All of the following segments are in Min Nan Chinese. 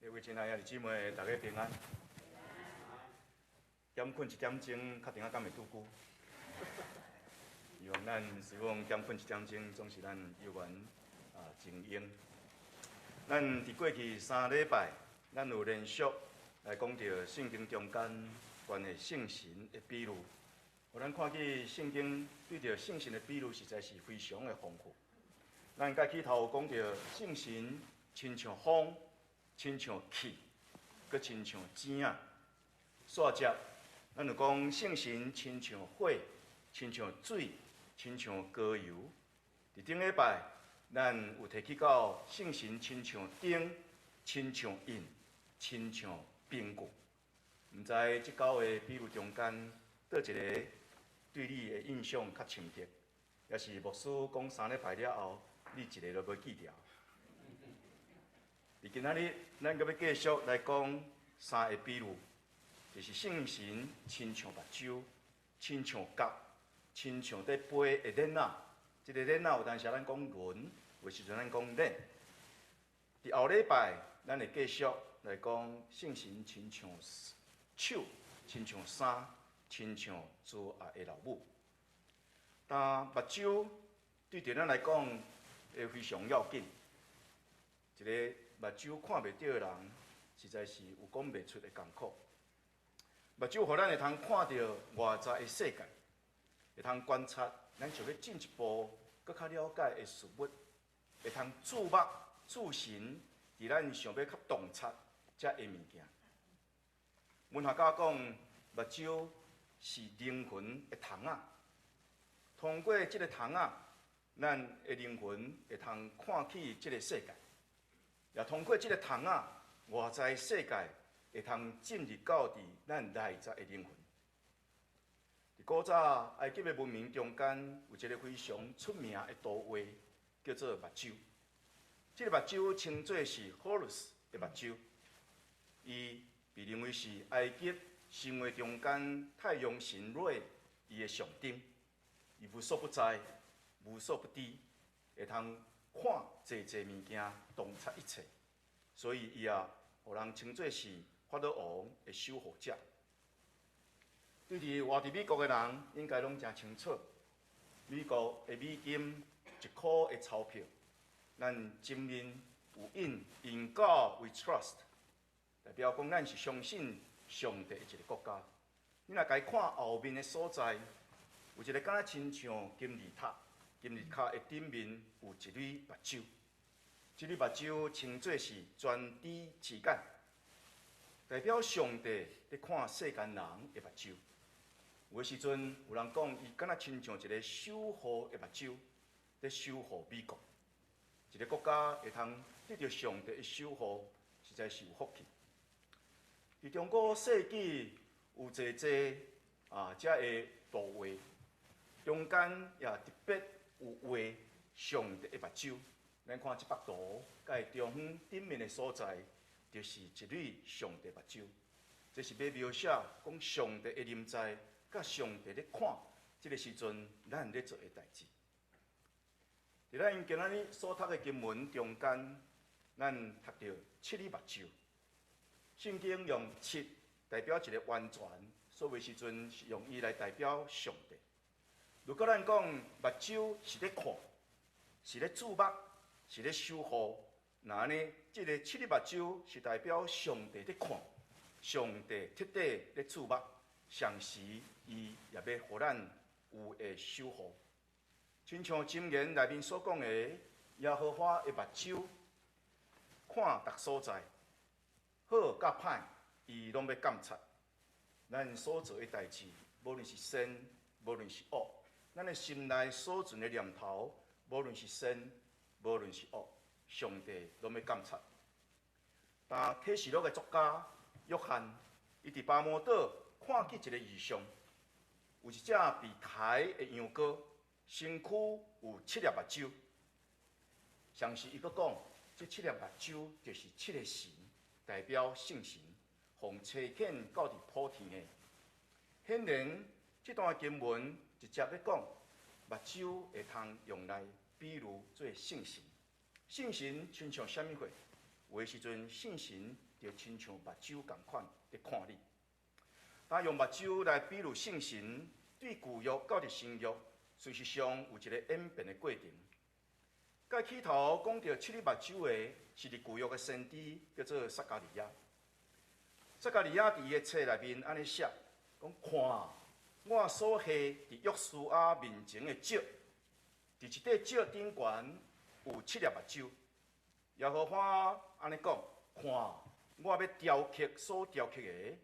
各位親愛的兄弟姊妹，大家平安。減睏一點鐘，較定仔敢會拄久。希望咱希望減睏一點鐘，總是咱有緣啊精英。咱佇過去3禮拜，咱有連續來講著聖經中間關於聖神的比喻。予咱看見聖經對著聖神的比喻，實在是非常的豐富。咱蓋起頭講著聖神親像風，親像氣，閣親像井仔。煞接，咱就講聖神親像火，親像水，親像膏油。佇頂禮拜，咱有提起到聖神親像燈，親像印，親像憑據。毋知這九個比喻中間，佗一个對你的印象較深刻，抑是牧師講3禮拜了後，你一个都無記著？佇今仔日，咱閣欲繼續來講三個比喻，就是聖神親像目睭，親像角，親像佇飛的鏈仔。這个鏈仔有當時咱講輪，有時陣咱講鏈。佇後禮拜，咱會繼續來講聖神親像手，親像衫，親像慈愛的老母。但目睭對著咱來講會非常要緊。一个目睭看袂著的人，實在是有講袂出的艱苦。目睭予咱會通看著外在的世界，會通觀察咱想欲進一步、閣較了解的事物，會通注目、注神佇咱想欲較洞察遮的物件。文學家講，目睭是靈魂的窗仔，通過這个窗仔，咱的靈魂會通看見這个世界。也通過這个窗仔，外在世界會通進入到佇咱內在的靈魂。佇古早埃及的文明中間，有一个非常出名的圖畫，叫做目睭。這个目睭稱做是荷魯斯的目睭，伊被認為是埃及神話中間太陽神瑞伊的象徵。伊無所不在，無所不知，會通看濟濟物件，洞察一切，所以伊也予人稱做是法老王的守護者。對佇活佇美國的人，應該攏誠清楚，美國的美金一箍的鈔票，咱正面有印 In God We Trust，代表講咱是相信上帝的一个國家。你若共看後面的所在，有一个敢若親像金字塔。金字塔的頂面有一蕊目睭，這蕊目睭稱做是全知之眼，代表上帝佇看世間人的目睭。有的時陣有人講，伊敢若親像一个守護的目睭，佇守護美國。一个國家會通得著上帝的守護，實在是有福氣。佇中古世紀有濟濟啊，遮的圖畫，中間也特別有畫上帝的目睭。咱看這幅圖，佮中央頂面的所在，就是一蕊上帝目睭。這是欲描寫講上帝的臨在，佮上帝咧看，這个時陣咱咧做的代誌。佇咱今仔日所讀的經文中間，咱讀著七蕊目睭。聖經用七代表一个完全，所以時陣是用伊來代表上帝。如果咱講目睭是咧看，是咧注目，是咧守護，那按呢，這个七蕊目睭是代表上帝咧看，上帝徹底咧注目，同時伊也欲予咱有的守護。親像箴言內面所講的，耶和華的目睭看逐所在，好佮歹，伊攏欲監察。咱所做的代誌，無論是善，無論是惡，咱的心內所存的念頭，無論是善，無論是惡，上帝攏欲監察。但啟示錄的作家約翰，伊佇拔摩島看見一個異象，有一隻被刣的羊羔，身軀有七粒目睭。同時伊閣講，這七粒目睭就是七个神，代表聖神，奉差遣到佇普天的。顯然，這段經文直接咧講，目睭會通用來比喻做聖神。聖神親像啥物貨？有的時陣，聖神就親像目睭仝款佇看你。當用目睭來比喻聖神，對舊約到佇新約，事實上有一個演變的過程。蓋起頭講著七粒目睭的，是佇舊約的先知，叫做撒迦利亞。撒迦利亞佇伊的冊內面按呢寫，講看，我所下佇約書亞面前的石，佇這塊石頂懸有七粒目睭。耶和華按呢講，看，我欲雕刻所雕刻的，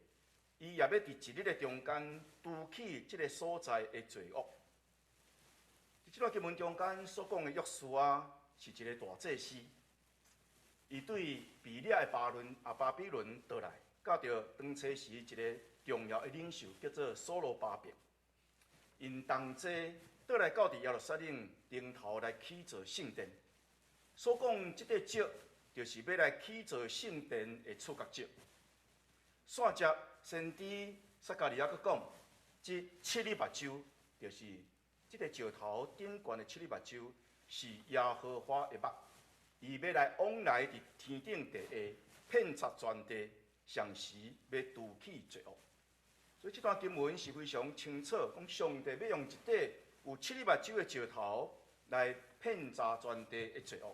伊也欲佇一日的中間除去這个所在的罪惡。佇這段經文中間所講的約書亞是一个大祭司，伊對被掠的巴倫啊巴比倫倒來，佮著當初時一个重要的領袖叫做所羅巴伯，𪜶同齊倒來到佇耶路撒冷頂頭來起造聖殿。所講這塊石，就是欲來起造聖殿的柱角石。煞接先知撒迦利亞閣講，這七粒目睭，就是這个石頭頂懸的七粒目睭，是耶和華的目，伊欲來往來佇天頂地下，遍察全地，上時欲除去罪惡。所以這段經文是非常清楚，講上帝欲用一塊有七粒目睭的石頭來遍查全地的罪惡。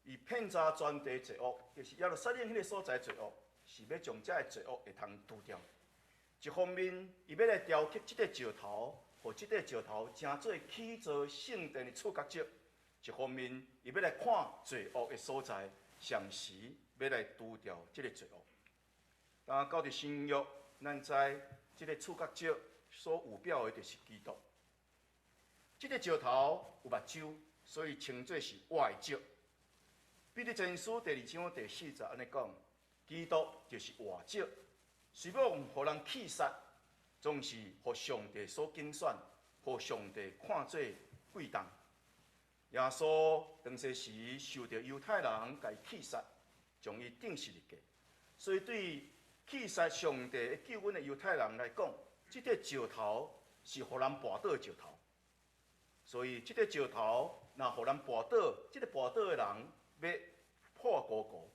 伊遍查全地罪惡，就是耶路撒冷彼个所在罪惡，是欲將這个罪惡會通除掉。一方面，伊欲來雕刻這塊石頭，予這塊石頭成做起造聖殿的柱角石；一方面，伊欲來看罪惡的所在，上時欲來除掉這个罪惡。當到佇新約，咱知這个柱角石所預表的就是基督。這个石頭有目睭，所以稱做是活的石。彼得前書第二章第四節按呢講，基督就是活石，雖欲予人棄殺，總是予上帝所揀選，予上帝看做貴重。耶穌當時時受著猶太人共伊棄殺，將伊釘十字架。所以對棄殺上帝的救恩的猶太人來講，這塊石頭是予人跋倒的石頭。所以這塊石頭若予人跋倒，這个跋倒的人欲破糊糊。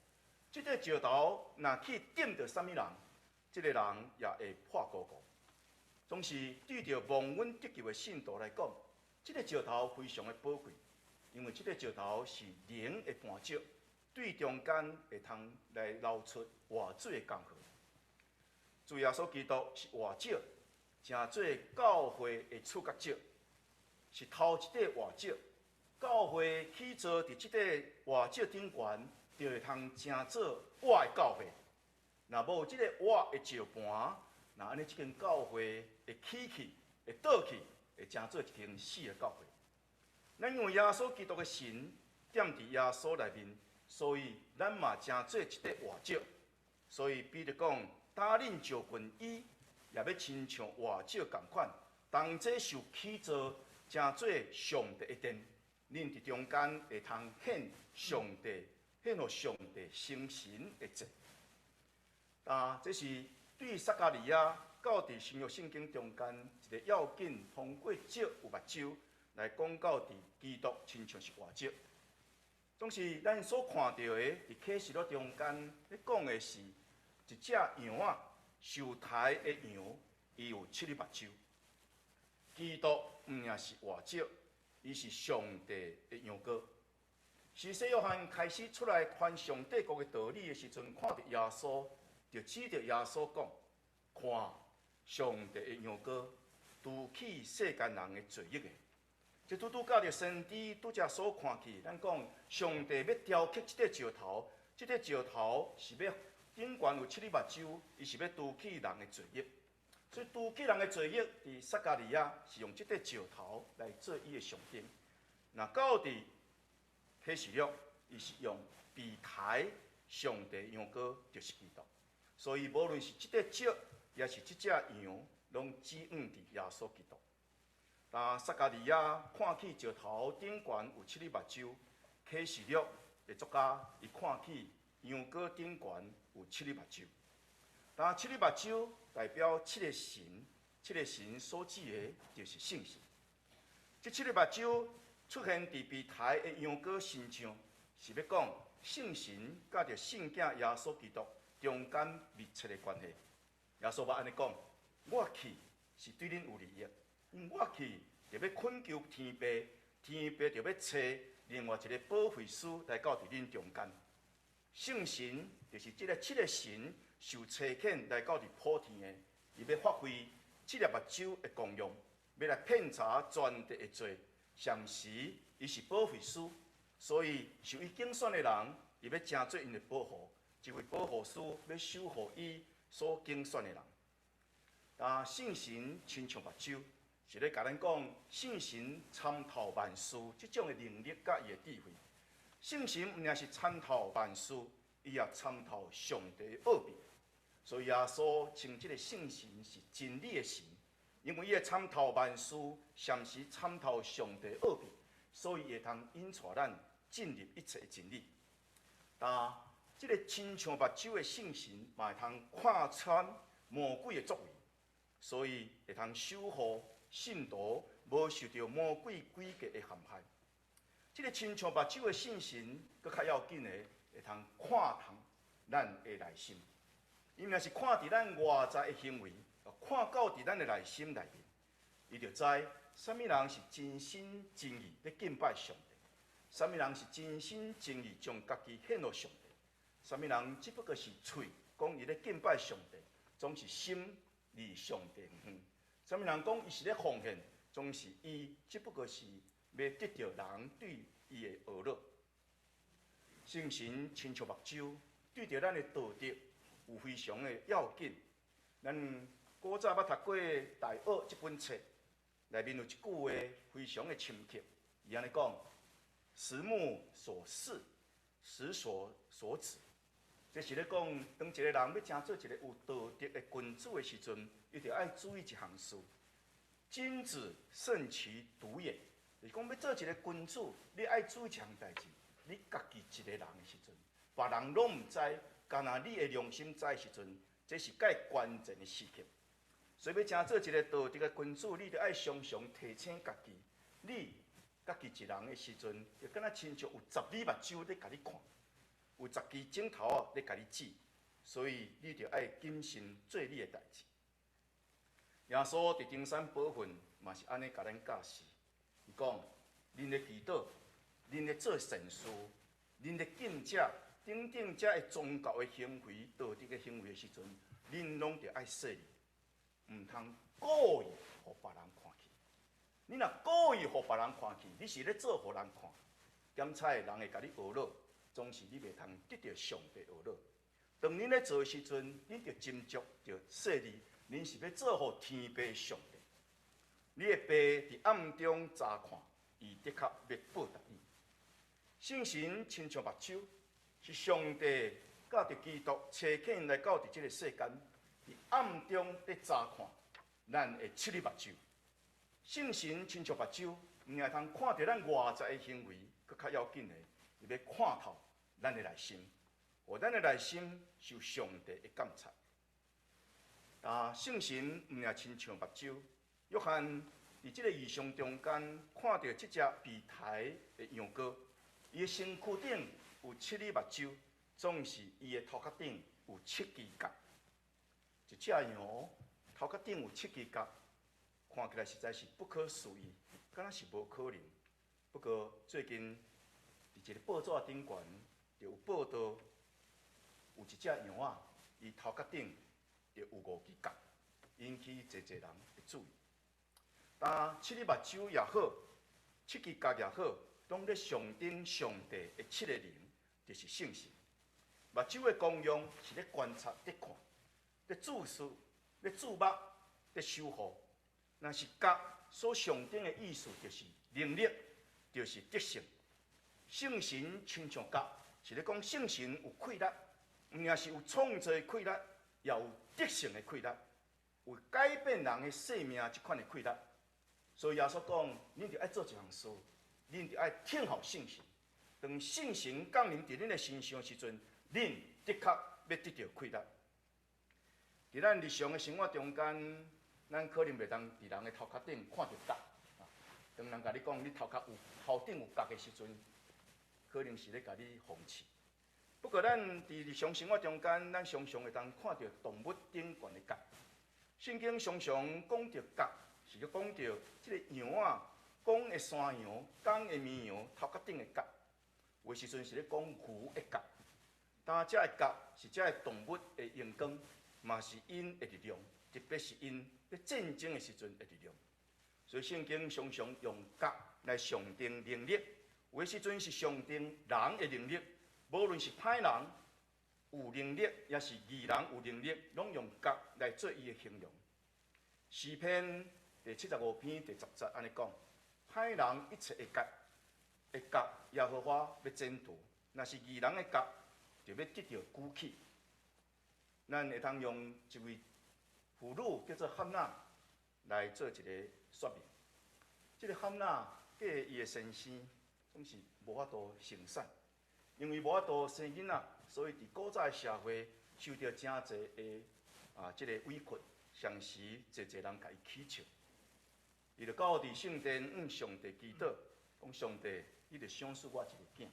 這塊石頭若去擲著啥物人，這个人也會破糊糊。總是對著蒙恩得救的信徒來講，這个石頭非常的寶貴，因為這個石頭是靈的磐石，對中間會通來流出活水的江河。主耶穌基督是活石，成做教會的柱角石，是頭一塊活石。教會起造佇這塊活石頂懸，就會通成做活的教會。若無這个活的石盤，那按呢這間教會會起去，會倒去，會成做一間死的教會。咱因為耶穌基督的神踮佇耶穌內面，所以咱嘛成做一塊活石。所以彼得講，擔恁就近伊，也欲親像活石仝款，同齊受起造，成做上帝的殿。恁佇中間會通獻上帝，獻予上帝成神的祭。啊，這是對撒迦利亞到佇新約聖經中間一个要緊，通過石有目睭來講到佇基督親像是活石。總是咱所看著的，佇啟示錄中間咧講的是一隻羊仔，受刣的羊，伊有七粒目睭。基督毋但是活石，伊是上帝的羊羔。施洗約翰開始出來傳上帝國的道理的時陣，看著耶穌，就指著耶穌講：看，上帝的羊羔，除去世間人的罪孽的。這拄拄佮著先知拄才所看去，咱講上帝欲雕刻這塊石頭，這塊石頭是欲頂懸有七粒目睭，伊是欲除去人的罪孽。所以除去人的罪孽，佇撒迦利亞是用這塊石頭來做伊的象徵。若到佇啟示錄，伊是用被刣上帝羊羔，就是基督。所以無論是這塊石，抑是這隻羊，攏指向佇耶穌基督。當撒迦利亞看去石頭頂懸有七粒目睭，啟示錄的作家伊看去羊羔頂懸有七粒目睭。當七粒目睭代表七个神，七个神所指的就是聖神。這七粒目睭出現佇被刣的羊羔身上，是欲講聖神佮著聖囝耶穌基督中間密切的關係。耶穌捌按呢講：我去是對恁有利益，因為我去就欲懇求天父，天父就欲差另外一个保惠師來到佇恁中間。聖神就是這个七个神受差遣來到佇普天的，伊欲發揮七粒目睭的功用，欲來遍查全地的罪。同時，伊是保惠師，所以受伊揀選的人，伊欲成做𪜶的保護。這位保護師欲守護伊所揀選的人。但聖神親像目睭，是咧共咱講聖神參透萬事這種的能力佮伊的智慧。聖神毋但是參透萬事，伊也參透上帝的奧秘。所以耶穌稱這个聖神是真理的神，因為伊會參透萬事，同時參透上帝奧秘，所以會通引帶咱進入一切的真理。但這个親像目睭的聖神，嘛會通看穿魔鬼的作為，所以會通守護信徒無受著魔鬼詭計的陷害。這个親像目睭的聖神，閣較要緊的，會通看透咱的內心。伊若是看佇咱外在的行為，看到佇咱的內心內面，伊就知啥物人是真心真意咧敬拜上帝，啥物人是真心真意將家己獻予上帝，啥物人只不過是喙講伊咧敬拜上帝，總是心離上帝遠。啥物人講伊是咧奉獻，總是伊只不過是欲得著人對伊的呵咾。聖神親像目睭，對著咱的道德有非常的要緊。咱古早捌讀過《大學》這本冊，內面有一句話非常的深刻。伊按呢講：十目所視，十手所指。這是咧講，當一個人欲成做一个有道德的君子的時陣，伊就愛注意一項事：君子慎其獨也。就是講，欲做一个君子，你愛注意一項代誌。你家己一个人的時陣，別人攏毋知，干焦你的良心知的時陣，這是蓋關鍵的時刻。所以欲成做一个道德的君子，你著愛常常提醒家己，你家己一人的時陣，就敢若親像有十隻目睭咧共你看，有十支指頭仔咧共你指，所以你著愛謹慎做你的代誌。耶穌佇登山寶訓嘛是按呢共咱教示，伊講：恁咧祈禱，恁咧做善事，恁咧敬這等等這的宗教的行為、道德的行為的時陣，恁攏著愛細膩，毋通故意予別人看去。你若故意予別人看去，你是咧做予人看，檢采人會共你呵咾，總是你袂通得著上帝呵咾。當恁咧做的時陣，恁著斟酌，著細膩，恁是欲做予天父上帝。你的爸佇暗中查看，伊的確欲報答你。聖神親像目睭，是上帝佮著基督差遣來到佇這个世間，佇暗中咧查看咱的七粒目睭。聖神親像目睭，毋但通看著咱外在的行為，閣較要緊的，伊欲看透咱的內心，予咱的內心受上帝的監察。但聖神毋但親像目睭，約翰佇這个異象中間看著這隻被刣的羊羔，伊的身軀頂有七粒目睭，總是伊的頭殼頂有七支角。一隻羊頭殼頂有七支角，看起來實在是不可思議，敢若是無可能。不過最近佇一个報紙頂懸就有報道，有一隻羊仔，伊頭殼頂就有五支角，引起濟濟人的注意。但七粒目睭也好，七支角也好，攏咧象徵上帝的七个靈，就是聖神。目睭的功用是咧觀察、咧看、咧注視、咧注目、咧守護。若是角所象徵的意思，就是能力，就是得勝。聖神親像角，是咧講聖神有氣力，毋但是有創造的氣力，也有得勝的氣力，有改變人的生命這款的氣力。所以耶穌講，恁著愛做一項事，恁著愛聽候聖神。當聖神降臨佇恁的身上的時陣，恁的確欲得著氣力。佇咱日常的生活中間，咱可能袂當佇人的頭殼頂看著角。當人共你講你頭殼有頭頂有角的時陣，可能是咧共你諷刺。不過，咱佇日常生活中間，咱常常會當看著動物頂懸的角。聖經常常講著角，是咧講著這个羊仔，公的山羊、公的綿羊頭殼頂的角。有時陣是咧講牛的角。但這个角是這个動物的榮光，嘛是𪜶的力量，特別是𪜶咧戰爭的時陣的力量。所以聖經常常用角來象徵能力，有時陣是象徵人的能力。無論是歹人有能力，抑是義人有能力，攏用角來做伊的形容。詩篇第75篇第10節按呢講：歹人一切的角，的角耶和華欲剪除；若是義人的角，就欲得著舉起。咱會當用一位婦女叫做漢娜來做一个說明。這个漢娜嫁伊的先生總是無法度生產。因為無法度生囡仔，所以佇古早的社會受著誠濟的這个委屈，常時濟濟人共伊起笑。伊就到佇聖殿向上帝祈禱，講上帝，你著賞賜我一个囝。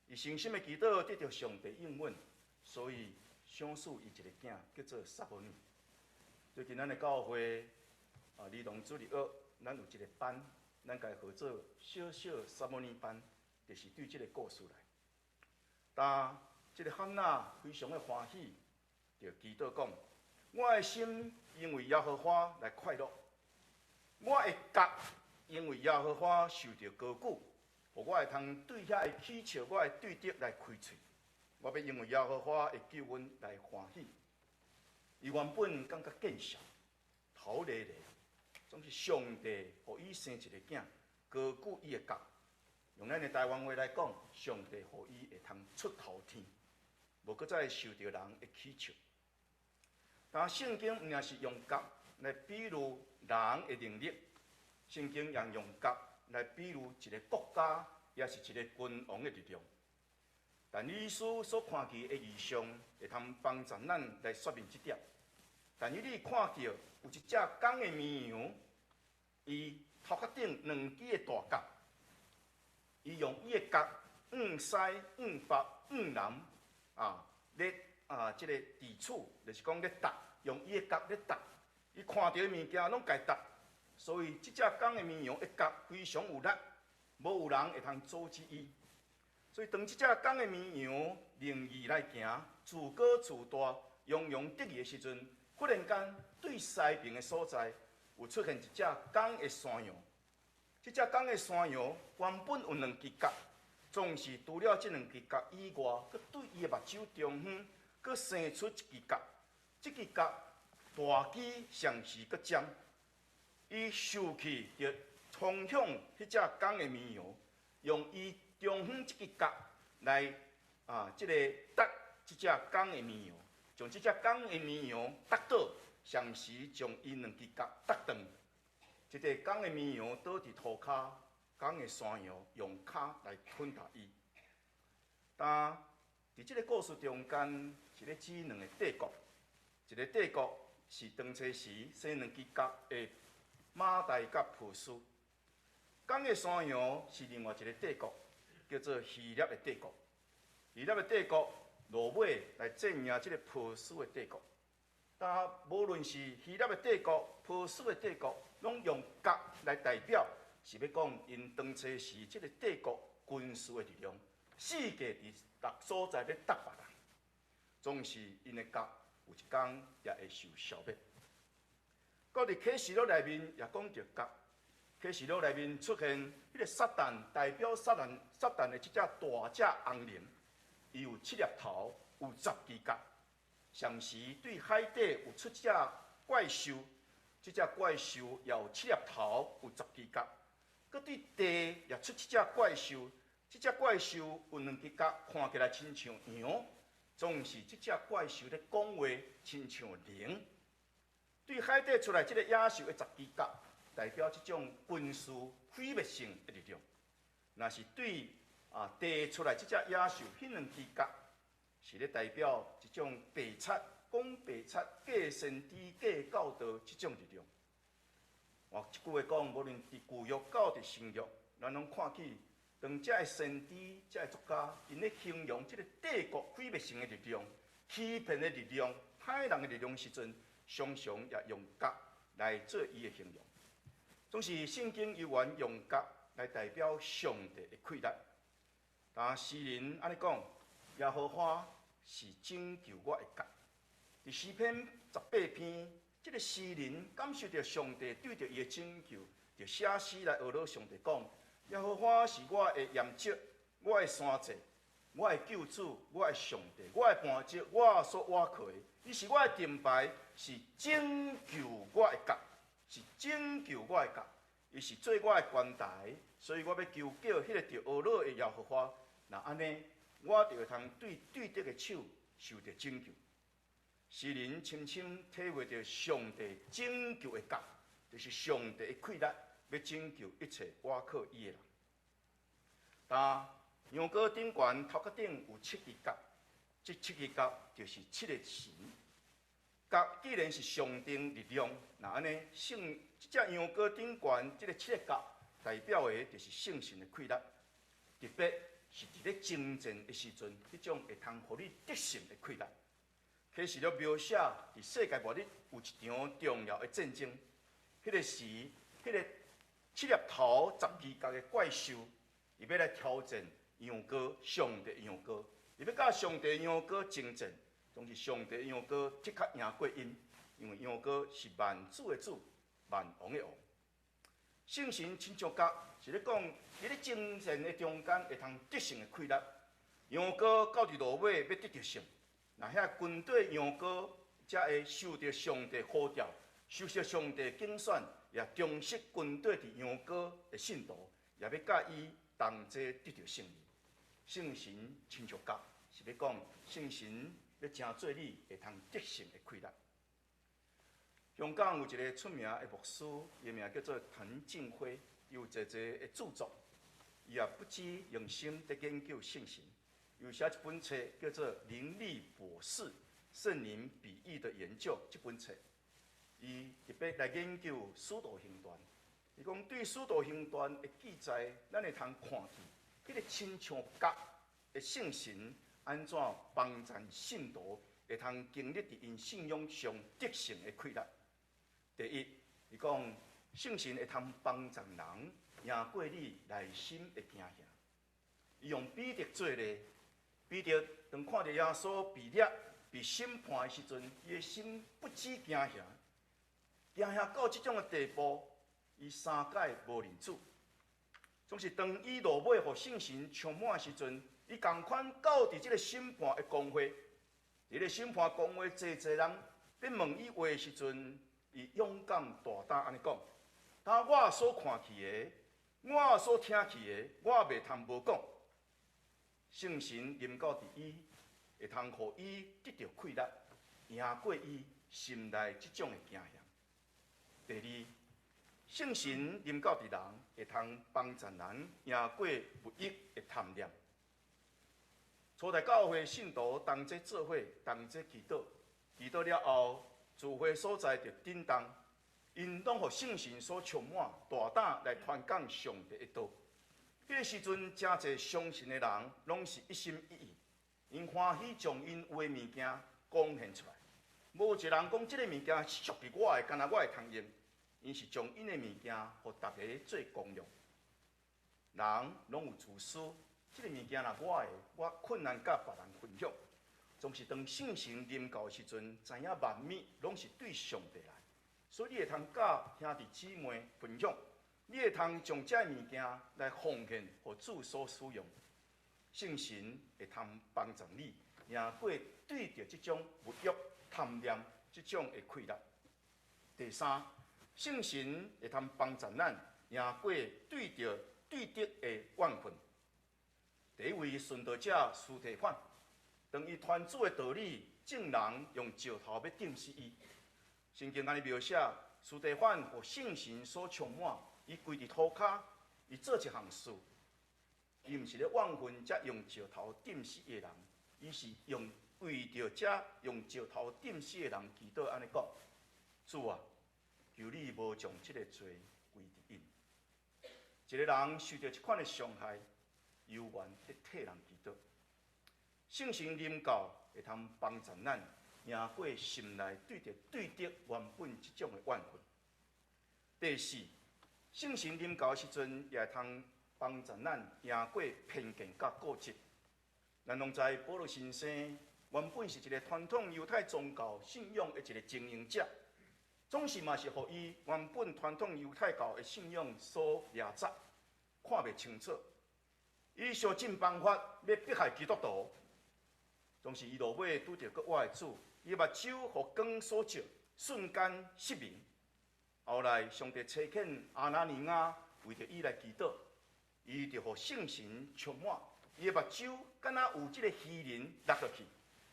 伊誠心的祈禱得著上帝應允，所以賞賜伊一个囝，叫做撒母耳。最近咱的教會兒童主日學，咱有一个班，咱共伊號做小小撒母耳班，就是對這个故事來。但這个漢娜非常的歡喜，就祈禱講：我的心因為耶和華來快樂，我的角因為耶和華受著高舉，予我會通對遐个起笑我的對敵來開喙。我欲因為耶和華的救恩來歡喜。伊原本感覺見笑，頭咧咧，總是上帝予伊生一个囝，高舉伊的角。用咱的台灣話來講，上帝予伊會通出頭天，無閣再受著人的起笑。但聖經毋但是用角來比喻人的能力，聖經也用角來比喻一个國家，抑是一个君王的力量。但以理書所看見的異象，會通幫助咱來說明這點。但以理看著有一隻公的綿羊，伊頭殼頂兩支的大角，伊用伊的角向西、向北、向南咧這个地處，就是講咧踏，用伊的角咧踏，伊看著的物件攏共踏，所以這隻公的綿羊的角非常有力，無有人會通阻止伊。所以當這隻公的綿羊凌意來行，自高自大，洋洋得意的時陣，忽然間對西爿的所在有出現一隻公的山羊。這隻公的山羊原本有兩支角，總是除了這兩支角以外，閣對伊的目睭中央，閣生出一支角。這支角大支，上時閣尖，伊受氣就衝向彼隻公的綿羊，用伊中央這支角來這个踏這隻公的綿羊，將這隻公的綿羊踏倒，同時將伊兩支角踏斷。這个公的綿羊倒佇塗跤，公的山羊用跤來吞噬伊。但佇這个故事中間，是咧指兩个帝國，一个帝國是當初時生兩支角的瑪代佮波斯，公的山羊是另外一个帝國，叫做希臘的帝國。希臘的帝國落尾來戰贏這个波斯的帝國。但無論是希臘的帝國、波斯的帝國，攏用角來代表，是欲講𪜶當初時這个帝國軍事的力量，世界佇逐所在欲踏別人，總是𪜶的角有一工也會受消滅。閣佇啟示錄內面也講著角，啟示錄內面出現彼个撒旦代表撒旦撒旦的這隻大隻紅龍，伊有七粒頭，有10支角。同時對海底有出一隻怪獸，這隻怪獸也有七粒頭，有10支角。閣對地也出一隻怪獸，這隻怪獸有兩支角，看起來親像羊，總是這隻怪獸咧講話親像龍。對海底出來這个野獸的10支角，代表這種軍事毀滅性的力量。若是對地出來這隻野獸，彼兩支角，是咧代表一種白賊、講白賊、假先知、假教導這種力量。換一句話講，無論佇舊約到佇新約，咱攏看見，當這个先知、這个作家，𪜶咧形容這个帝國毀滅性的力量、欺騙的力量、歹人的力量時陣，常常也用角來做伊的形容。總是聖經猶原用角來代表上帝的氣力。但詩人按呢講，耶和華是拯救我的角。佇詩篇18篇，這个詩人感受著上帝對著伊的拯救，就寫詩來呵咾上帝講：耶和華是我的岩石，我的山寨，我的救主，我的上帝，我的磐石，我所倚靠的。伊是我的盾牌，是拯救我的角，是拯救我的角。伊是做我的懸台，所以我欲求告彼个著呵咾的耶和華。若按呢，我就會通對對敵的手受著拯救。詩人深深體會著上帝拯救的角，就是上帝的氣力，欲拯救一切倚靠伊的人。但羊羔頂懸頭殼頂有七支角，這七支角就是七個神。角既然是象徵力量，若按呢聖這隻羊羔頂懸這个七個角，代表的就是聖神的氣力，特別是佇咧征戰的時陣，彼種會通予你得勝的氣力。啟示錄描寫佇世界末日有一場重要的戰爭，彼个時，彼个七粒頭、十支角的怪獸，伊欲來挑戰羊羔，上帝羊羔，伊欲佮上帝羊羔爭戰，總是上帝羊羔的確贏過𪜶，因為羊羔是萬主的主，萬王的王。聖神親像角，是咧講佇咧爭戰的中間會通得勝的氣力。羊羔到佇落尾欲得著勝，若遐軍隊羊羔才會受著上帝呼召，受著上帝揀選，也忠實軍隊佇羊羔的信徒，也欲佮伊同齊得著勝利。聖神親像角，是欲講聖神欲成做你會通得勝的氣力。香港有一个出名的牧師，伊名叫做譚俊輝，伊有濟濟的著作，伊也不止用心佇研究聖神，有寫一本冊叫做《靈力博士聖靈比喻的研究》這本冊，伊特別來研究《使徒行傳》。伊講對《使徒行傳》的記載，咱會通看見，彼个親像角的聖神按怎幫助信徒會通經歷佇𪜶信仰上得勝的氣力。第一，伊講聖神會通幫助人贏過你內心的驚嚇。伊用彼得做例，彼得當看著耶穌被掠、被審判的時陣，伊的心不止驚嚇，驚嚇到這種的地步，伊三擺無認主。總是當伊落尾予聖神充滿的時陣，伊仝款到佇這个審判的公會，佇个審判公會，濟濟人欲問伊話的時陣，伊勇敢大膽按呢講：當我所看去的，我所聽去的，我袂通無講。聖神臨到佇伊，會通予伊得著氣力，贏過伊心內這種的驚嚇。第二，聖神臨到佇人，會通幫助人贏過物欲的貪念。初代教會信徒同齊做伙，同齊祈禱，祈禱了後，聚會所在就震動，𪜶攏予聖神所充滿，大膽來傳講上帝的道。彼个時陣，誠濟相信的人，攏是一心一意，𪜶歡喜將𪜶有的物件貢獻出來，無一人講這个物件是屬於我的，干焦我會通用。𪜶是將𪜶的物件，予逐家做公用。人攏有自私，這个物件若我的，我困難佮別人分享。總是當聖神臨到的時陣，知影萬物攏是對上帝來，所以你會通佮兄弟姊妹分享，你會通將這个物件來奉獻，予主所使用。聖神會通幫助你，贏過對著這種物欲貪念這種的氣力。第三，聖神會通幫助咱贏過對著對敵的怨恨。第一位殉道者司提反，當伊傳主的道理，眾人用石頭欲釘死伊。聖經按呢描寫，司提反予聖神所充滿，伊跪佇塗跤，伊做一項事。伊毋是咧怨恨這用石頭釘死的人，伊是用為著這用石頭釘死的人祈禱按呢講：主啊，求你無將這个罪歸佇𪜶。一个人受著這款的傷害，猶原咧替人祈禱。聖神臨到會通幫助咱贏過心內對著對敵原本這種的怨恨。第四，聖神臨到的時陣，也會通幫助咱贏過偏見佮固執。咱攏知保祿先生原本是一个傳統猶太宗教信仰的一个精英者，總是嘛是予伊原本傳統猶太教的信仰所掠雜，看袂清楚。伊想盡辦法欲迫害基督徒，總是伊落尾拄著閣活的主，伊目睭予光所照，瞬間失明。後來上帝差遣亞拿尼亞為著伊來祈禱，伊就予聖神充滿，伊的目睭敢若有這个魚鱗落落去，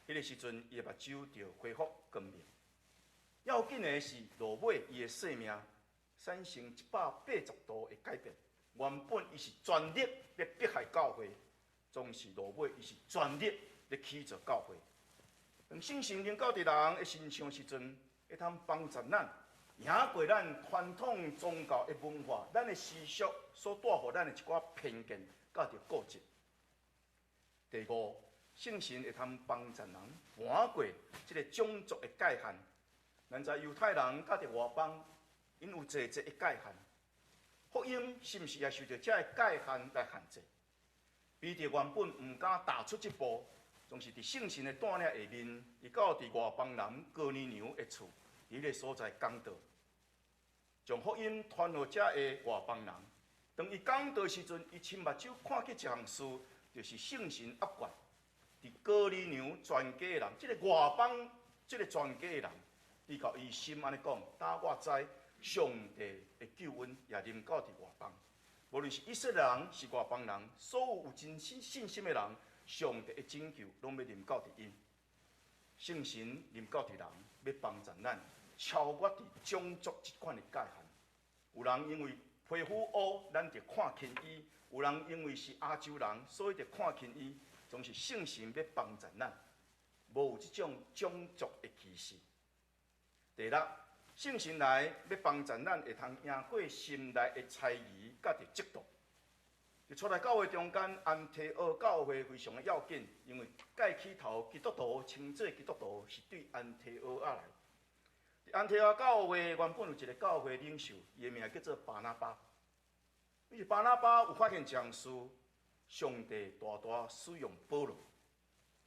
彼个時陣伊的目睭就恢復光明。要緊的是落尾伊的生命產生180度的改變。原本伊是全力欲迫害教會，總是落尾伊是全力咧起造教會。當聖神臨到佇人的身上時陣，會通幫助咱贏過咱傳統宗教的文化、咱的習俗所帶予咱的一寡偏見，佮著固執。第五，聖神會通幫助人搬過這个種族的界限。咱知猶太人佮著外邦，𪜶有濟濟的界限。福音是毋是也受著這个界限來限制？彼得原本毋敢踏出這步，總是佇聖神的帶領下面，伊到佇外邦人哥尼流的厝，佇彼个所在講道，將福音傳予遮个外邦人。當伊講道時陣，伊親目睭看見一項事，就是聖神壓決佇哥尼流全家的人，這个外邦這个全家的人，伊共伊心按呢講：打我知上帝的救恩也臨到佇外邦，無論是以色列人是外邦人，所有有真心信心的人，上帝的拯救攏欲臨到佇𪜶。聖神臨到佇人，欲幫助咱超越佇種族這款的界限。有人因為皮膚烏，咱就看輕伊；有人因為是亞洲人，所以就看輕伊。總是聖神欲幫助咱，無有這種種族的歧視。第六，聖神來欲幫助咱會通贏過心內的猜疑佮著嫉妒。佇初代教會中間，安提阿教會非常的要緊，因為蓋起頭基督徒稱做基督徒是對安提阿仔來。佇安提阿教會原本有一个教會領袖，伊的名叫做巴拿巴。伊是巴拿巴有發現一項事，上帝大大使用保羅。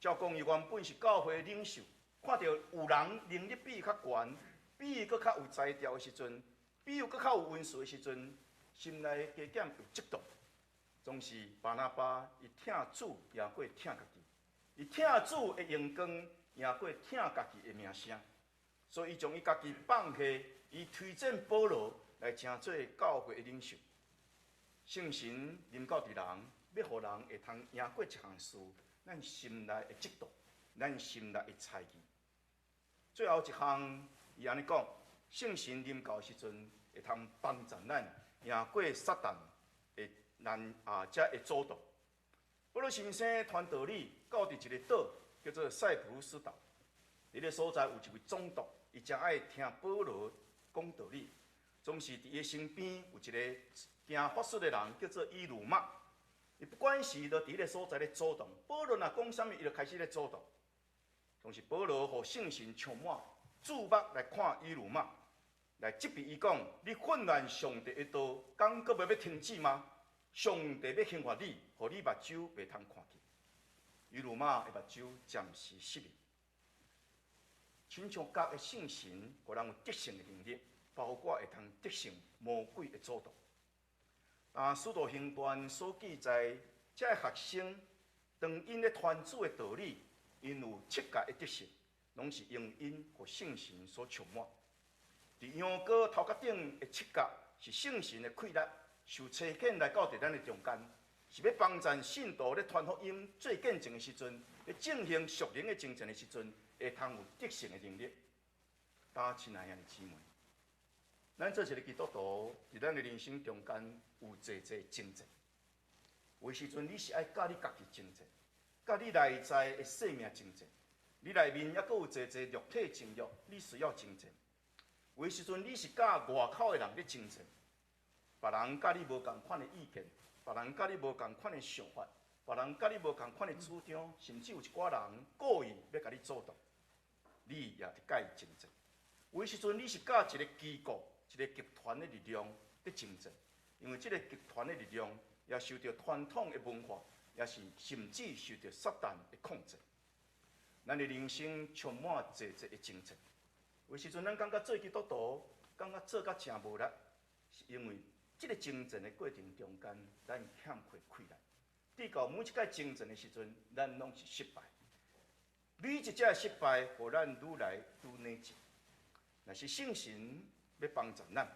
照講伊原本是教會領袖，看著有人能力比伊較懸，比伊閣較有才調的時陣，比伊閣較有恩賜的時陣，心內加減有嫉妒。總是巴拿巴伊疼主贏過疼家己，伊疼主的榮光贏過疼家己的名聲，所以伊將伊家己放下，伊推薦保羅來成做教會的領袖。聖神臨到佇人，欲予人會通贏過一項事，咱心內的嫉妒，咱心內的猜疑。最後一項，伊按呢講，聖神臨到時陣，會通幫助咱贏過撒旦的難啊，遮的阻擋。保祿先生傳道理到佇一个島，叫做塞浦路斯島。佇个所在有一位總督，伊誠愛聽保羅講道理，總是佇伊身邊有一个行法術的人，叫做以魯馬。伊不管時都佇彼个所在咧阻擋。保羅若講啥物，伊就開始咧阻擋。總是保羅予聖神充滿，注目來看以魯馬，來責備伊講：你混亂上帝的道，敢閣袂欲停止嗎？上帝欲刑罰你，予你目睭袂通看見。以魯馬的目睭暫時失明。親像角的聖神，予人有得勝的能力，包括會通得勝魔鬼的阻擋。啊，使徒行傳所記載，這个學生當𪜶咧傳主的道理，𪜶有七屆的得勝，攏是因為𪜶予聖神所充滿。佇羊羔頭殼頂的七角是聖神的氣力，受差遣來到佇咱的中間，是欲幫助信徒咧傳福音做見證的時陣，咧進行屬靈的征戰的時陣，會通有得勝的能力。大家親愛的兄弟姊妹，咱做一个基督徒，佇咱的人生中間有濟濟征戰。有時陣你是愛佮你家己征戰，佮你內在的生命征戰，你內面猶閣有濟濟肉體情慾，你需要征戰。有時陣你是佮外口的人咧征戰，別人佮你無仝款的意見，別人佮你無仝款的想法，別人佮你無仝款的主張，甚至有一寡人故意欲共你阻擋，你也得佮伊爭戰。有的時陣你是佮一個機構、一個集團的力量佇爭戰，因為這個集團的力量也受著傳統的文化，也是甚至受著撒旦的控制。咱的人生充滿濟濟的爭戰。有時陣咱感覺做基督徒，感覺做甲誠無力，是因為這個爭戰的過程中間，咱欠缺氣力。直到每一擺爭戰的時陣，咱攏是失敗。每一隻的失敗，予咱愈來愈內疚。若是聖神欲幫助咱，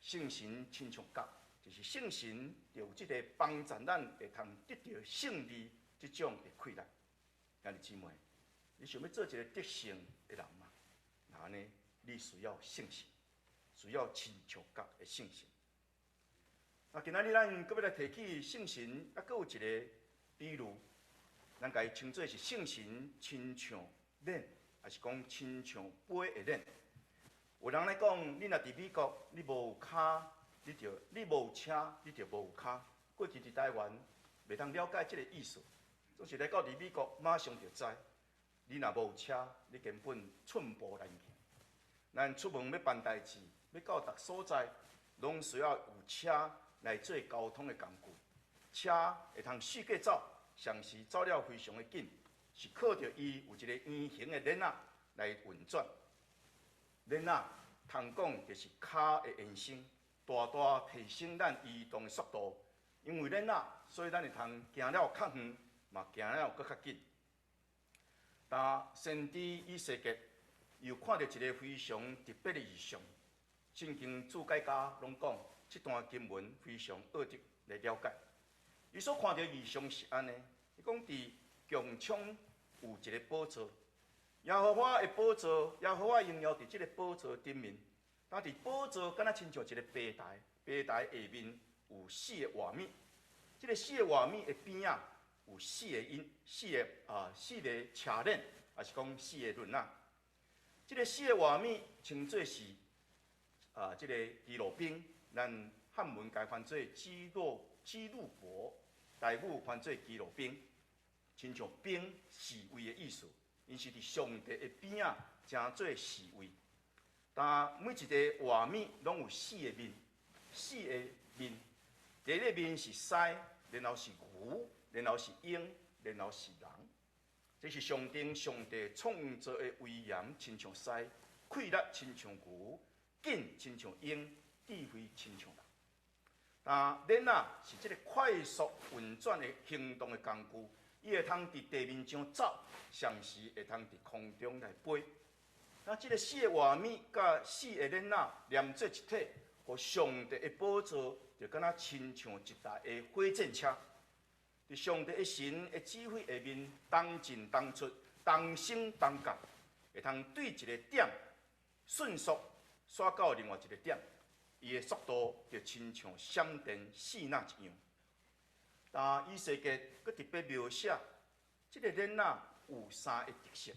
聖神親像角，就是聖神就有這個幫助咱會通得著勝利這種的氣力。兄弟姊妹，你想欲做一個得勝的人嗎？若按呢，你需要聖神，需要親像角的聖神。啊，今仔日咱閣欲來提起聖神，猶閣有一個比喻，咱共伊稱做是聖神親像鏈，抑是講親像飛的鏈。有人咧講，你若佇美國，你無有跤，你就你無有車，你就無有跤。過去佇台灣，袂當了解這個意思，總是來到佇美國，馬上就知，你若無有車，你根本寸步難行。咱出門欲辦代誌，欲到逐所在，攏需要有車來做交通的工具。車會通四界走，同時走了非常的緊，是靠著伊有一個圓形的鏈仔來運轉。鏈仔通講就是跤的延伸，大大提升咱移動的速度。因為鏈仔，所以咱會通行了較遠，嘛行了閣較緊。當先知以西結又看著一個非常特別的異象，聖經注解家攏講，這段經文非常奧特來了解。伊所看著異象是按呢，伊講佇穹蒼有一個寶座，耶和華的寶座，耶和華榮耀佇這個寶座頂面。當佇寶座敢若親像一個平台，平台下面有四個活物，這個四個活物的邊仔有四個引，四個啊四個車鏈，抑是講四個輪仔。這個四個活物稱做是啊，這個基路賓，咱漢文共翻做基洛基路伯，台語翻做基路賓，親像兵侍衛的意思，𪜶是佇上帝的邊仔，成做侍衛。但每一個活物攏有四個面，四個面，第一個面是獅，然後是牛，然後是鷹，然後是人。這是象徵上帝創造的威嚴，親像獅；氣力親像牛，緊親像鷹，智慧親像人。但鏈仔是這個快速運轉的行動的工具，伊會通佇地面上走，同時會通佇空中來飛。那這個四個活物佮四個鏈仔連做一體，予上帝的寶座就敢若親像一台的火箭車。佇上帝的神的指揮下面，同進同出，同升同降，會通對一個點迅速徙到另外一個點，伊的速度就親像閃電四若一樣。但以西結閣特別描寫，這個鏈仔有三個特色。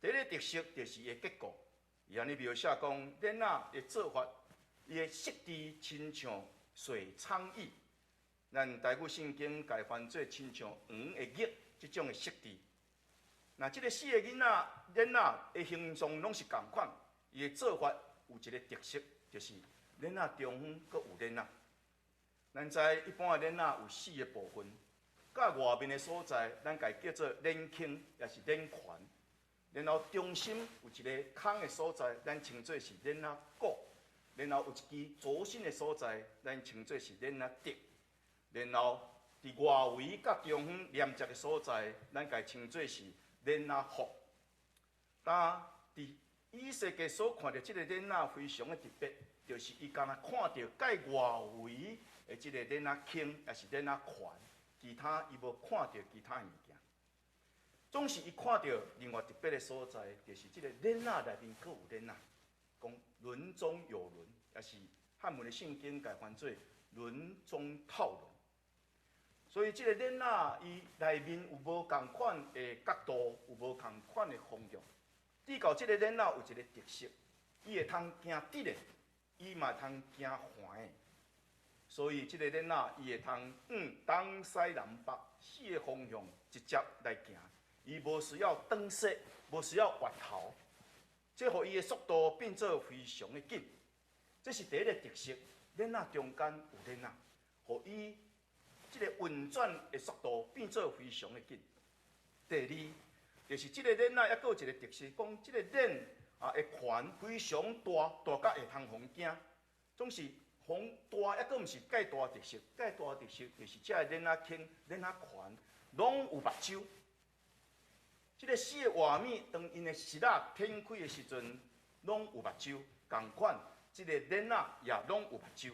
第一個特色就是伊的結構，伊按呢描寫講，鏈仔的做法，伊的設置親像水倉翼。咱台語聖經共翻做親像魚的翼這種的設置。那這個四個囡仔鏈仔的形狀攏是仝款，伊的做法有一個特色，就是鏈仔中央閣有鏈仔。咱知一般的鏈仔有四個部分，佮外面的所在，咱共叫做鏈圈，抑是鏈環。然後中心有一個空的所在，咱稱做是鏈仔骨。然後有一支軸心的所在，咱稱做是鏈仔軸。然後佇外圍佮中央連接的所在，咱共稱做是鏈仔腹。但佇以西結所看著這個鏈仔非常的特別，就是伊敢若看著蓋外圍的這個鏈仔圈，抑是鏈仔環，其他伊無看著其他的物件。總是伊看著另外特別的所在，就是這個鏈仔內面閣有鏈仔，講輪中有輪，抑是漢文的聖經共翻做輪中套輪。所以這個鏈仔伊內面有無仝款的角度，有無仝款的方向。至到這個鏈仔有一個特色，伊會通行直的，伊嘛會通行橫的。所以這個鏈仔伊會通往東西南北。四个方向直接來行，伊無需要轉踅，無需要越頭，這予伊的速度變做非常的緊。這是第一个特色，鏈仔中間有鏈仔，予伊這個運轉的速度變做非常的緊。第二，就是這個鏈仔猶閣有一個特色，講這個鏈啊的環非常大，大甲會通予人驚，總是風大，猶閣毋是蓋大特色，蓋大特色就是這個鏈仔輕、鏈仔環攏有目睭。這個四个活物當𪜶的翼仔展開的時陣，攏有目睭，仝款，這個鏈仔也攏有目睭。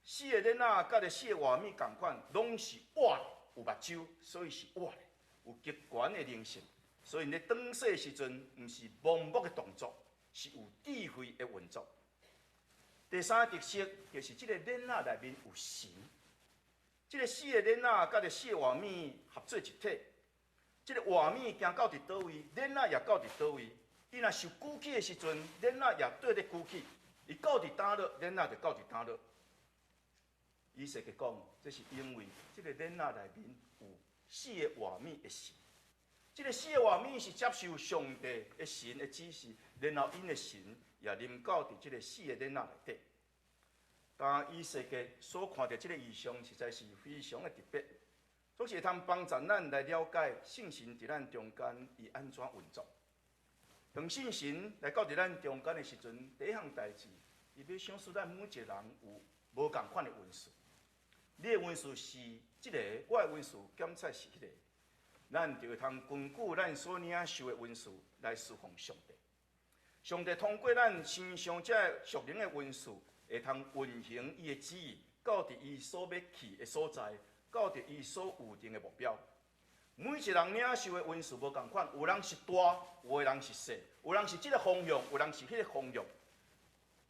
四个鏈仔佮這四个活物仝款，攏是活的，有目睭，所以是活的，有極懸的靈性。所以咧轉踅的時陣，毋是盲目的動作，是有智慧的運作。第三個特色就是這個鏈仔內面有神，這個四個鏈仔佮這四個活物合做一體，這個活物行到佇佗位，鏈仔也到佇佗位。伊若受舉起的時陣，鏈仔也綴咧舉起；伊到佇佗落，鏈仔就到佇佗落。以西結講，這是因為這個鏈仔內面有四個活物的神。這個四個活物是接受上帝的神的指示，然後𪜶的神也臨到佇這個四個鏈仔內底。當以西結所看著這個異象，實在是非常的特別，總是會通幫助咱來了解聖神佇咱中間伊按怎運作。當聖神來到佇咱中間的時陣，第一項代誌，伊欲賞賜咱每一個人有無仝款的恩賜。你的恩賜是這个，我的恩賜檢測是彼个。咱就會通根據咱所領受的恩賜來侍奉上帝。上帝通過咱身上這個屬靈的恩賜，會通運行伊的旨意，到佇伊所欲去的所在，到佇伊所預定的目標。每一個人領受的恩賜無仝款，有人是大，有的人是細，有人是這个方向，有人是彼个方向。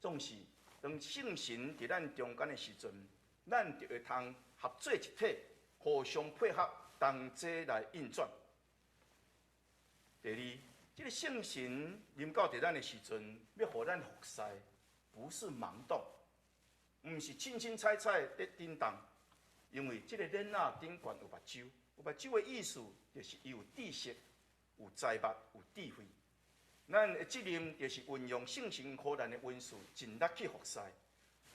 總是當聖神佇咱中間的時陣，咱就會通合做一體，互相配合，同齊來運轉。第二，這个聖神臨到佇咱的時陣，欲予咱服侍，不是盲動，毋是凊凊彩彩佇振動，因為這个鏈仔頂懸有目睭，有目睭的意思就是伊有知識、有才目、有智慧。咱的責任就是運用聖神予咱的恩賜，盡力去服侍。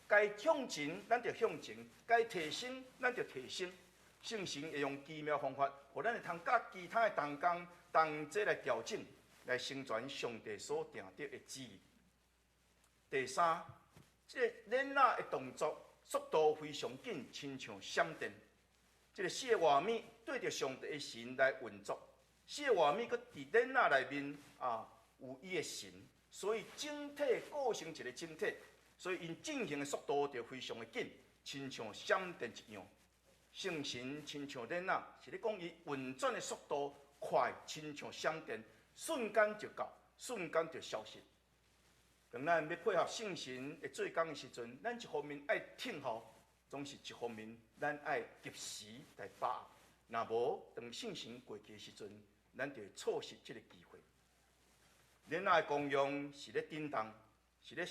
該向前，咱就向前；該提升，咱就提升。聖神會用奇妙方法，予咱會通佮其他的同工同齊來調整，來成全上帝所定得的旨意。第三，這个鏈仔的動作速度非常緊，親像閃電。這个四个活物對著上帝的神來運作，四个活物閣佇鏈仔內面啊有伊的神，所以整體構成一个整體，所以𪜶進行的速度就非常的緊，親像閃電一樣。聖神親像鏈仔，是咧講伊運轉的速度快，親像閃電，瞬間就到，瞬間就消失。當咱欲配合聖神的做工的時陣，咱一方面愛聽候，總是一方面咱愛及時來把握。若無當聖神過去的時陣，咱就會錯失這个機會。鏈仔的功用是咧振動，是咧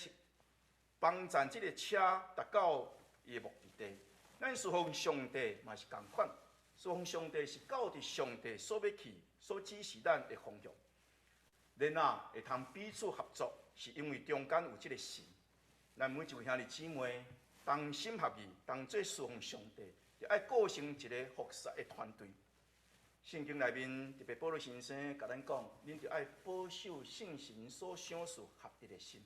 幫助這个車達到伊的目的地。咱侍奉上帝嘛是仝款，侍奉上帝是到佇上帝所欲去、所指示咱的方向。鏈仔會通彼此合作，是因為中間有這个神。咱每一位兄弟姊妹同心合意，同齊侍奉上帝，就愛構成一个服侍的團隊。聖經內面特別保羅先生共咱講，恁著愛保守聖神所賞賜合一的心。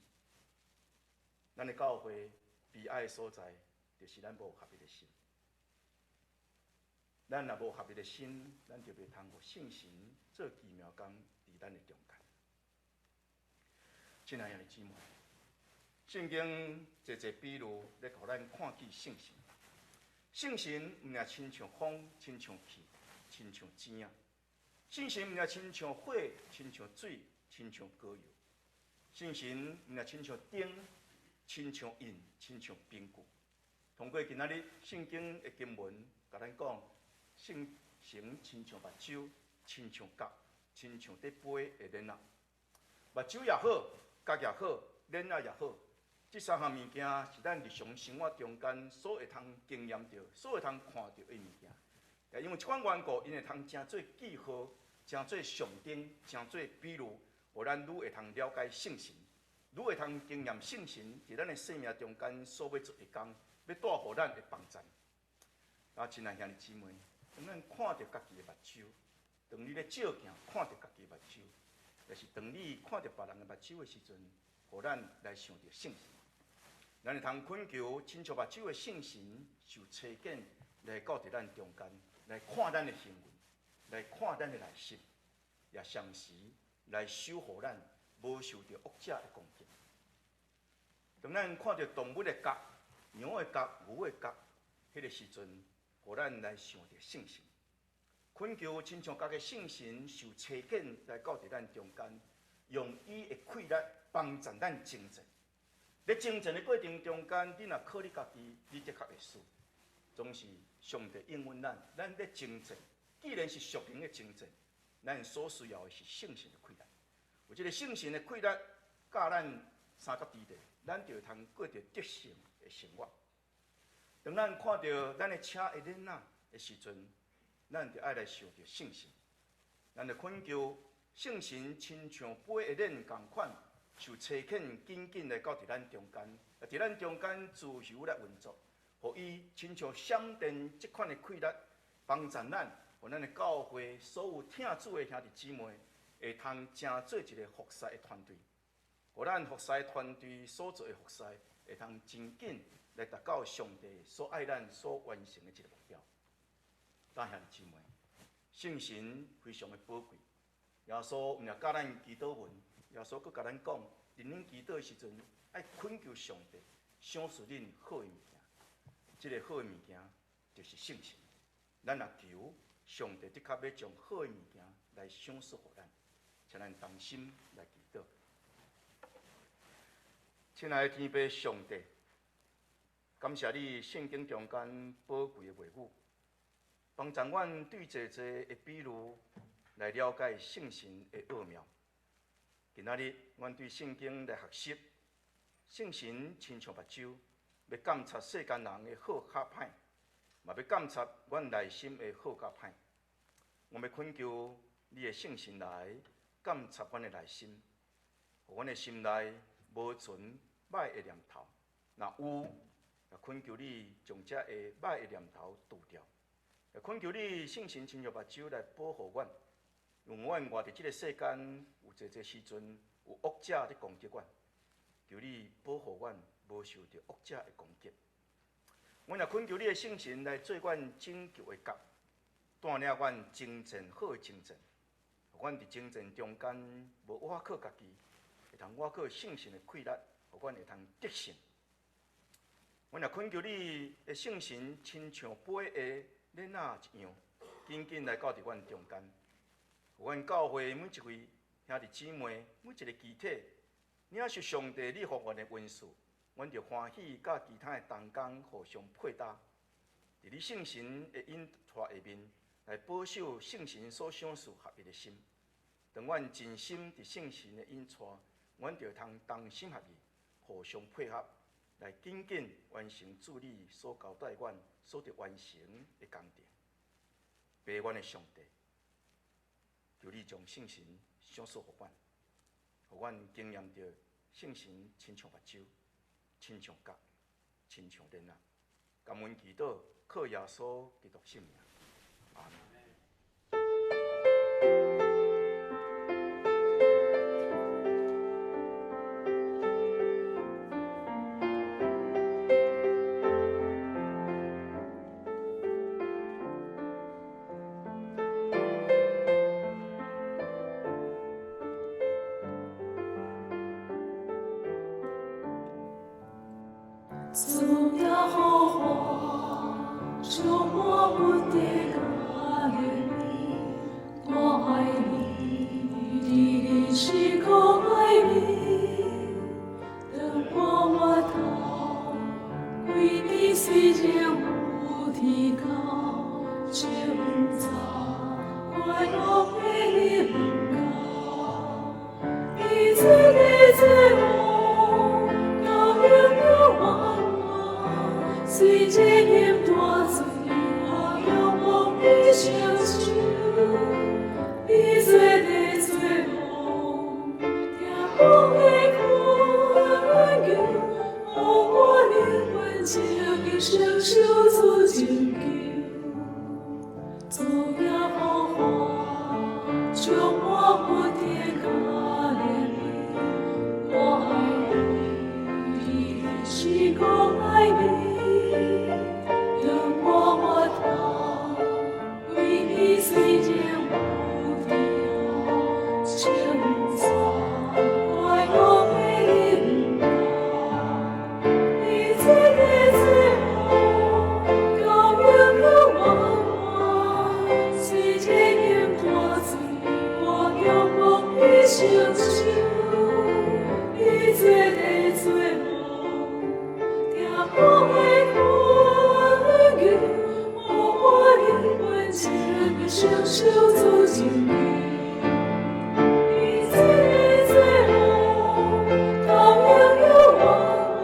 咱的教會悲哀的所在，就是咱無合一的心。咱若無合一的心，咱就袂通予聖神做奇妙工佇咱的中間。親愛的兄弟姊妹，聖經濟濟比喻咧，予咱看見聖神。聖神毋但親像風，親像氣，親像錢仔。聖神毋但親像火，親像水，親像膏油。聖神毋但親像燈，親像印，親像憑據。通過今仔日聖經的經文，共咱講，聖神親像目睭，親像角，親像佇飛的鏈仔。目睭也好，角也好，鏈仔也好，這三項物件是咱日常生活中間所會通經驗著、所會通看著的物件。也因為這款緣故，𪜶會通成做記號，成做象徵，成做比喻，予咱愈會通了解聖神，愈會通經驗聖神佇咱的生命中間所欲做的工，欲帶予咱的幫贊。啊，親愛兄弟姊妹，當咱看著家己的目睭，當你咧照鏡看著家己的目睭，抑是當你看著別人的目睭的時陣，予咱來想著聖神，咱會通懇求親像目睭的聖神受差遣來到佇咱中間，來看咱的行為，來看咱的內心，也同時來守護咱無受著惡者的攻擊。當咱看著動物的角、羊的角、牛的角，彼個時陣，予咱來想著聖神，懇求親像角的聖神受差遣來到佇咱中間，用伊的氣力幫助咱征戰。咧征戰的過程中間，你若靠你家己，你的確會輸。總是上帝應允咱，咱咧征戰，既然是屬靈的征戰，咱所需要的是聖神的氣力。有這个聖神的氣力，佮咱相佮佇咧，咱就會通過著得勝的生活。當咱看著咱的車的輪仔的時陣，咱就愛來想著聖神，咱就懇求聖神親像飛的輪仝款，受差遣緊緊來到佇咱中間，佇咱中間自由來運作，予伊親像閃電這款的氣力，幫助咱，予咱的教會所有疼主的兄弟姊妹，會通成做一个服侍的團隊，予咱服侍的團隊所做的服侍，會通真緊來達到上帝所愛咱所完成的這个目標。親兄弟姊妹，聖神非常的寶貴。耶穌毋但教咱祈禱文，耶穌閣共咱講，佇恁祈禱的時陣，愛懇求上帝賞賜恁好的物件。這个好的物件就是聖神。咱若求，上帝的確欲將好的物件來賞賜予咱，請咱同心來祈禱。親愛的天父上帝，感謝你聖經中間寶貴的話語，幫助阮對濟濟的比喻來了解聖神的奧妙。今仔日，阮對聖經來學習，聖神親像目睭，欲監察世間人的好佮歹，嘛欲監察阮內心的好佮歹。阮欲懇求你的聖神來監察阮的內心，予阮的心內無存歹的念頭。若有，也懇求你將這个歹的念頭除掉。也懇求你聖神親像目睭來保護阮，因為阮活佇這个世間，有濟濟時陣有惡者佇攻擊阮，求你保護阮無受著惡者的攻擊。阮也懇求你的聖神來做阮拯救的角，帶領阮征戰好的征戰，予阮佇征戰中間無倚靠家己，會通倚靠聖神的氣力，予阮會通得勝。阮也懇求你的聖神親像飛的輪仔一樣，緊緊來到佇阮中間，予阮教會每一位兄弟姊妹，每一个肢體，領受上帝你予阮的恩賜，阮就歡喜佮其他的同工互相配搭，佇你聖神的引帶下面，來保守聖神所賞賜合一的心。當阮盡心佇聖神的引帶，阮就會通同心合意，互相配合，來緊緊完成主你所交代阮所得完成的工程。父阮的上帝，求你將聖神賞賜予阮，予阮經驗著聖神親像目睭，親像角，親像輪仔。感恩祈禱，靠耶穌基督聖名，阿們。主耶和華充滿阮的甲憐憫，我愛你，你是閣愛阮，當我回頭，規暝雖然有天狗，卻毋知快樂的臨到。你做你做王，到永永遠遠。承受你做的罪惡，疼我的困境，予我靈魂情願承受做拯救。你做的罪惡，到永永遠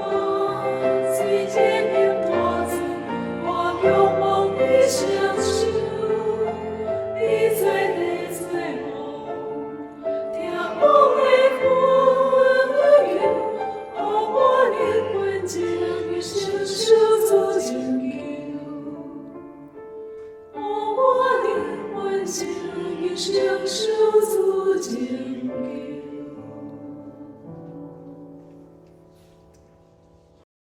遠，水堅硬大罪，我仰望你承受你做的罪惡，疼我的困境，予我靈魂情願承受做拯救。予我靈魂情願承受。